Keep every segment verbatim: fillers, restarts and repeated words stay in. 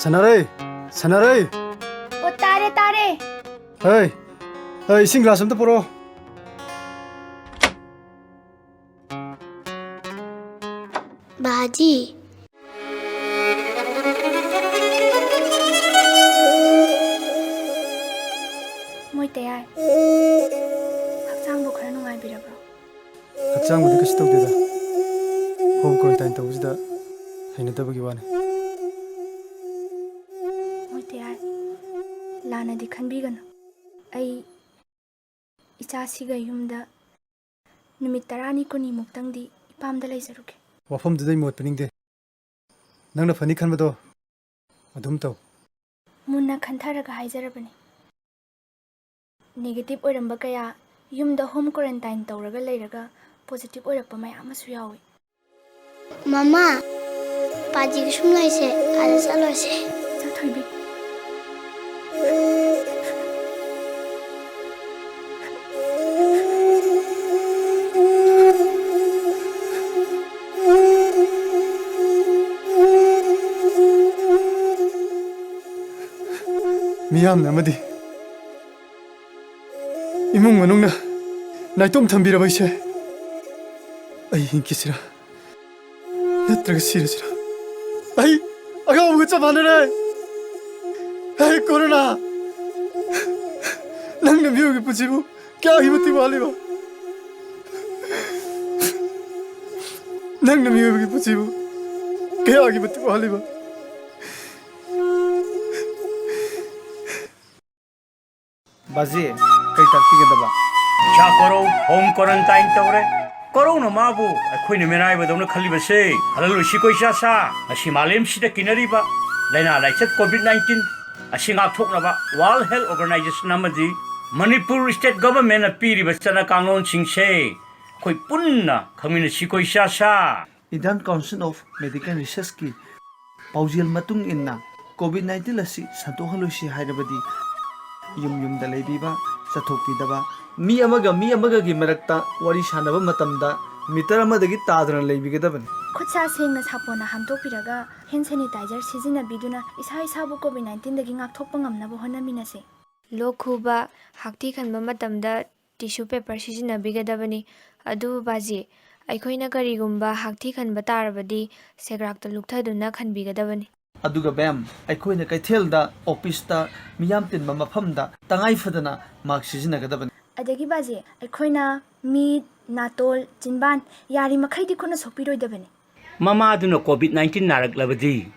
ꯁꯥꯟꯅꯔꯩ! ꯁꯥꯟꯅꯔꯩ! ꯑꯣ, ꯇꯥꯔꯦ, ꯇꯥꯔꯦ꯫ ꯍꯩ! ꯍꯩ, ꯏꯁꯤꯡ ꯒ꯭ꯂꯥꯁ ꯑꯝꯇ ꯄꯨꯔꯛꯑꯣ꯫ ꯕꯥꯖꯤ꯫ ꯃꯣꯏ ꯇꯌꯥꯏ꯫ ꯍꯛꯆꯥꯡꯕꯨ ꯈꯔ ꯅꯨꯡꯉꯥꯏꯕꯤꯔꯕ꯭ꯔꯣ? ꯍꯛꯆꯥꯡꯕꯨꯗꯤ ꯀꯩꯁꯨ ꯇꯧꯗꯦꯗ꯫ Home quarantine ꯇꯧꯕꯁꯤꯗ ꯍꯩꯅꯗꯕꯒꯤ ꯋꯥꯅꯤ꯫ ꯃꯣꯏ ꯇꯌꯥꯏ꯫ ꯂꯥꯟꯅꯗꯤ ꯈꯟꯕꯤꯒꯅꯨ꯫ ꯑꯩ ꯏꯆꯥꯁꯤꯒ ꯌꯨꯝꯗ ꯅꯨꯃꯤꯠ ꯇꯔꯥꯅꯤ ꯀꯨꯟꯅꯤꯃꯨꯛꯇꯪꯗꯤ ꯏꯄꯥꯝꯗ ꯂꯩꯖꯔꯨꯒꯦ꯫ ꯋꯥꯐꯝꯗꯨꯗ ꯑꯩ ꯃꯣꯠ ꯄꯤꯅꯤꯡꯗꯦ꯫ ꯅꯪꯅ ꯐꯅꯤ ꯈꯟꯕꯗꯣ ꯑꯗꯨꯝ ꯇꯧ꯫ ꯃꯨꯟꯅ ꯈꯟꯊꯔꯒ ꯍꯥꯏꯖꯔꯕꯅꯤ꯫ Negative ꯑꯣꯏꯔꯝꯕ ꯀꯌꯥ ꯌꯨꯝꯗ home quarantine ꯇꯧꯔꯒ ꯂꯩꯔꯒ positive ꯑꯣꯏꯔꯛꯄ ꯃꯌꯥꯝ ꯑꯃꯁꯨ ꯌꯥꯎꯏ꯫ ꯃꯃꯥ, ꯄꯥꯖꯤꯒ ꯁꯨꯝ ꯂꯩꯁꯦ, ꯑꯥꯗ ꯆꯠꯂꯣꯏꯁꯦ꯫ ꯆꯠꯊꯣꯏꯕꯤ꯫ ꯃꯤꯌꯥꯝꯅ ꯑꯃꯗꯤ ꯏꯃꯨꯡ ꯃꯅꯨꯡꯅ ꯅꯥꯏꯇꯣꯝ ꯊꯝꯕꯤꯔꯕ ꯑꯩꯁꯦ, ꯑꯩ ꯍꯤꯡꯈꯤꯁꯤꯔꯥ ꯅꯠꯇ꯭ꯔꯒ ꯁꯤꯔꯁꯤꯔꯥ? ꯑꯩ ꯑꯉꯥꯎꯕꯒ ꯆꯞ ꯃꯥꯟꯅꯔꯦ꯫ ꯍꯦ ꯀꯣꯔꯣꯅꯥ, ꯅꯪꯅ ꯃꯤꯑꯣꯏꯕꯒꯤ ꯄꯨꯟꯁꯤꯕꯨ ꯀꯌꯥꯒꯤ ꯃꯇꯤꯛ ꯋꯥꯍꯜꯂꯤꯕ? ꯅꯪꯅ ꯃꯤꯑꯣꯏꯕꯒꯤ ꯄꯨꯟꯁꯤꯕꯨ ꯀꯌꯥꯒꯤ ꯃꯇꯤꯛ ꯋꯥꯍꯜꯂꯤꯕ? ꯕꯥꯖꯤ, ꯀꯩ ꯇꯥꯛꯄꯤꯒꯗꯕ? ꯏꯆꯥ ꯀꯣꯔꯧ home quarantine ꯇꯧꯔꯦ꯫ ꯀꯣꯔꯧꯅ ꯃꯥꯕꯨ ꯑꯩꯈꯣꯏꯅ ꯃꯤꯔꯥꯏꯕꯗꯧꯅ ꯈꯜꯂꯤꯕꯁꯦ ꯈꯜꯍꯜꯂꯣꯏꯁꯤ ꯀꯣ ꯏꯆꯥꯁꯥ꯫ ꯉꯁꯤ ꯃꯥꯂꯦꯝꯁꯤꯗ ꯀꯤꯅꯔꯤꯕ ꯂꯥꯏꯅꯥ ꯂꯥꯏꯆꯠ COVID nineteen ꯑꯁꯤ ꯉꯥꯛꯊꯣꯛꯅꯕ World Health Organization ꯑꯃꯗꯤ ꯃꯅꯤꯄꯨꯔ State Governmentꯅ ꯄꯤꯔꯤꯕ ꯆꯠꯅ ꯀꯥꯡꯂꯣꯟꯁꯤꯡꯁꯦ ꯑꯩꯈꯣꯏ ꯄꯨꯟꯅ ꯈꯪꯃꯤꯟꯅꯁꯤ ꯀꯣ ꯏꯆꯥꯁꯥ꯫ Indian Council of Medical Researchꯀꯤ ꯄꯥꯎꯖꯦꯜ ꯃꯇꯨꯡ ꯏꯟꯅ, COVID nineteen ꯑꯁꯤ ꯁꯟꯗꯣꯛꯍꯜꯂꯣꯏꯁꯤ ꯍꯥꯏꯔꯕꯗꯤ ꯌꯨꯝ ꯌꯨꯝꯗ ꯂꯩꯕꯤꯕ, ꯆꯠꯊꯣꯛꯄꯤꯗꯕ, ꯃꯤ ꯑꯃꯒ ꯃꯤ ꯑꯃꯒꯒꯤ ꯃꯔꯛꯇ ꯋꯥꯔꯤ ꯁꯥꯟꯅꯕ ꯃꯇꯝꯗ ꯃꯤꯇꯔ ꯑꯃꯗꯒꯤ ꯇꯥꯗꯅ ꯂꯩꯕꯤꯒꯗꯕꯅꯤ꯫ ꯈꯨꯠ ꯁꯥ ꯁꯦꯡꯅ ꯁꯥꯄꯣꯟꯅ ꯍꯥꯝꯗꯣꯛꯄꯤꯔꯒ ꯍꯦꯟ ꯁꯦꯅꯤꯇꯥꯏꯖꯔ ꯁꯤꯖꯤꯟꯅꯕꯤꯗꯨꯅ ꯏꯁꯥ ꯏꯁꯥꯕꯨ ꯀꯣꯚꯤꯗ ꯅꯥꯏꯟꯇꯤꯟꯗꯒꯤ ꯉꯥꯛꯊꯣꯛꯄ ꯉꯝꯅꯕ ꯍꯣꯠꯅꯃꯤꯟꯅꯁꯤ꯫ ꯂꯣꯛ ꯈꯨꯕ, ꯍꯥꯛꯊꯤ ꯈꯟꯕ ꯃꯇꯝꯗ ꯇꯤꯁꯨ ꯄꯦꯄꯔ ꯁꯤꯖꯤꯟꯅꯕꯤꯒꯗꯕꯅꯤ꯫ ꯑꯗꯨꯕꯨ ꯕꯥꯖꯤ, ꯑꯩꯈꯣꯏꯅ ꯀꯔꯤꯒꯨꯝꯕ ꯍꯥꯛꯊꯤ ꯈꯟꯕ ꯇꯥꯔꯕꯗꯤ ꯁꯦꯒ꯭ꯔꯥꯛꯇ ꯂꯨꯞꯊꯗꯨꯅ ꯈꯟꯕꯤꯒꯗꯕꯅꯤ꯫ ꯑꯗꯨꯒ ꯃꯦꯝ, ꯑꯩꯈꯣꯏꯅ ꯀꯩꯊꯦꯜꯗ, ꯑꯣꯐꯤꯁꯇ, ꯃꯤꯌꯥꯝ ꯇꯤꯟꯕ ꯃꯐꯝꯗ ꯇꯉꯥꯏ ꯐꯗꯅ ꯃꯥꯛꯁ ꯁꯤꯖꯤꯟꯅꯒꯗꯕꯅꯤ꯫ ꯑꯗꯒꯤ ꯕꯥꯖꯤ, ꯑꯩꯈꯣꯏꯅ ꯃꯤꯠ, ꯅꯥꯇꯣꯟ, ꯆꯤꯟꯕꯥꯟ, ꯌꯥꯔꯤꯃꯈꯩꯗꯤ ꯈꯨꯠꯅ ꯁꯣꯛꯄꯤꯔꯣꯏꯗꯕꯅꯤ꯫ ꯃꯃꯥꯗꯨꯅ ꯀꯣꯚꯤꯗ ꯅꯥꯏꯟꯇꯤꯟ ꯅꯥꯔꯛꯂꯕꯗꯤ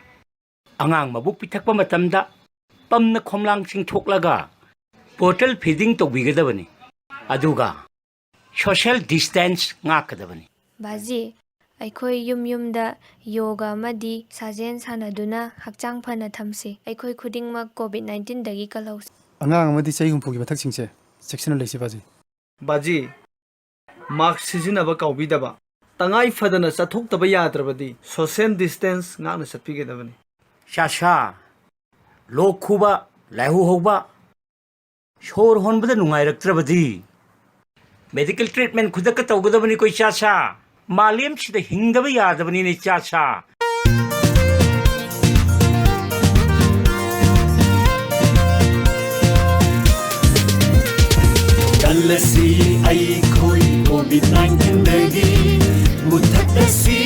ꯑꯉꯥꯡ ꯃꯕꯨꯛ ꯄꯤꯊꯛꯄ ꯃꯇꯝꯗ ꯄꯝꯅ ꯈꯣꯝꯂꯥꯡ ꯆꯤꯡꯊꯣꯛꯂꯒ ꯕꯣꯇꯜ ꯐꯤꯗꯤꯡ ꯇꯧꯕꯤꯒꯗꯕꯅꯤ꯫ ꯑꯗꯨꯒ ꯁꯣꯁꯤꯌꯦꯜ ꯗꯤꯁꯇꯦꯟꯁ ꯉꯥꯛꯀꯗꯕꯅꯤ꯫ ꯕꯥꯖꯤ, ꯑꯩꯈꯣꯏ ꯌꯨꯝ ꯌꯨꯝꯗ ꯌꯣꯒ ꯑꯃꯗꯤ ꯁꯥꯖꯦꯜ ꯁꯥꯟꯅꯗꯨꯅ ꯍꯛꯆꯥꯡ ꯐꯅ ꯊꯝꯁꯤ꯫ ꯑꯩꯈꯣꯏ ꯈꯨꯗꯤꯡꯃꯛ ꯀꯣꯚꯤꯗ ꯅꯥꯏꯟꯇꯤꯟꯗꯒꯤ ꯀꯜꯍꯧꯁꯤ꯫ ꯑꯉꯥꯡ ꯑꯃꯗꯤ ꯆꯍꯤ ꯍꯨꯝꯐꯨꯒꯤ ꯃꯊꯛꯁꯤꯡꯁꯦ ꯆꯦꯛꯁꯤꯟꯅ ꯂꯩꯁꯤ ꯕꯥꯖꯤ꯫ ꯕꯥꯖꯤ, ꯃꯥꯛꯁ ꯁꯤꯖꯤꯟꯅꯕ ꯀꯥꯎꯕꯤꯗꯕ, ꯇꯉꯥꯏ ꯐꯗꯅ ꯆꯠꯊꯣꯛꯇꯕ ꯌꯥꯗ꯭ꯔꯕꯗꯤ ꯁꯣꯁꯤꯌꯦꯜ ꯗꯤꯁꯇꯦꯟꯁ ꯉꯥꯛꯅ ꯆꯠꯄꯤꯒꯗꯕꯅꯤ꯫ ꯆꯥꯁꯥ, ꯂꯣꯛ ꯈꯨꯕ, ꯂꯥꯏꯍꯧ ꯍꯧꯕ, ꯁꯣꯔ ꯍꯣꯟꯕꯗ ꯅꯨꯡꯉꯥꯏꯔꯛꯇ꯭ꯔꯕꯗꯤ ꯃꯦꯗꯤꯀꯦꯜ ꯇ꯭ꯔꯤꯠꯃꯦꯟ ꯈꯨꯗꯛꯇ ꯇꯧꯒꯗꯕꯅꯤꯀꯣ ꯏꯆꯥꯁꯥ꯫ ꯃꯥꯂꯦꯝꯁꯤꯗ ꯍꯤꯡꯗꯕ ꯌꯥꯗꯕꯅꯤꯅꯦ ꯏꯆꯥꯁꯥ꯫ ꯀꯜꯂꯁꯤ ꯑꯩꯈꯣꯏ ꯀꯣꯚꯤꯗ ꯅꯥꯏꯟꯇꯤꯟꯗꯒꯤ, ꯃꯨꯊꯠꯂꯁꯤ